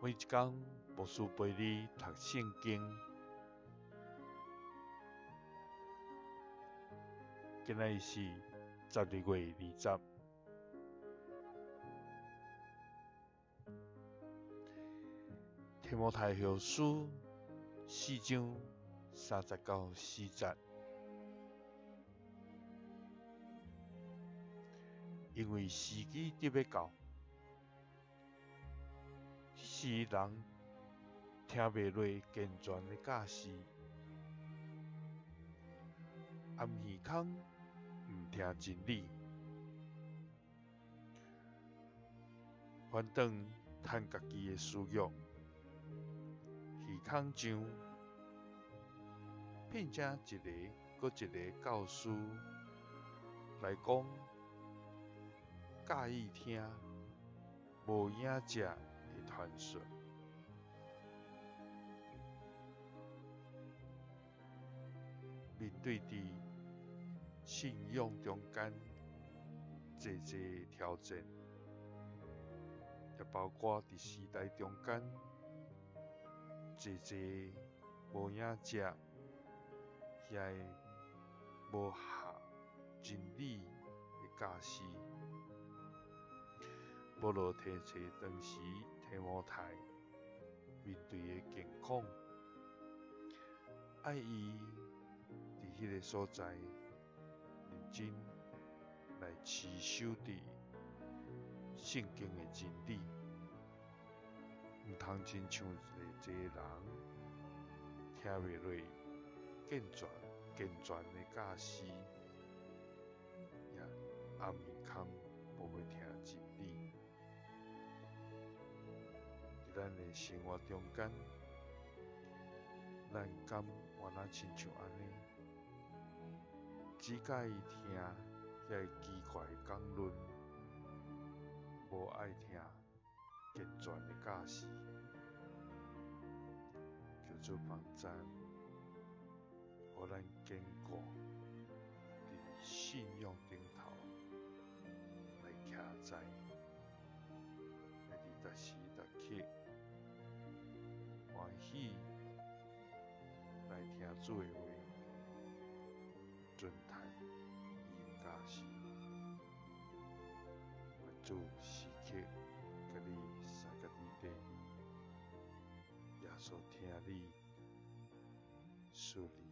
每一工，牧師陪你讀聖經。今仔日是12月20。提摩太後書四章三節到四節，因為時機得欲到。彼時人聽袂落健全的教示，掩耳孔毋聽真理，反轉趁家己的私欲，耳孔上，聘請一个閣一个教師來講佮意聽無影食的傳說。面對佇信仰中間濟濟挑戰，也包括佇時代中間濟濟無影食遐个無合真理的教示。保羅提醒當時提摩太面對的境況，愛伊佇彼个所在認真來持守佇聖經的真理，毋通親像濟濟人聽袂落健全健全的教示，也掩耳孔無欲聽真理。佇咱的生活中間，咱敢活若親像按呢？只佮意聽遐个奇怪的講論，無愛聽健全的教示。求主幫贊，予咱堅固佇信仰頂頭來徛在，來佇逐時逐刻歡喜來聽主的話，遵趁伊的教示。願主時刻共你相佮佇底，耶穌疼你，賜你。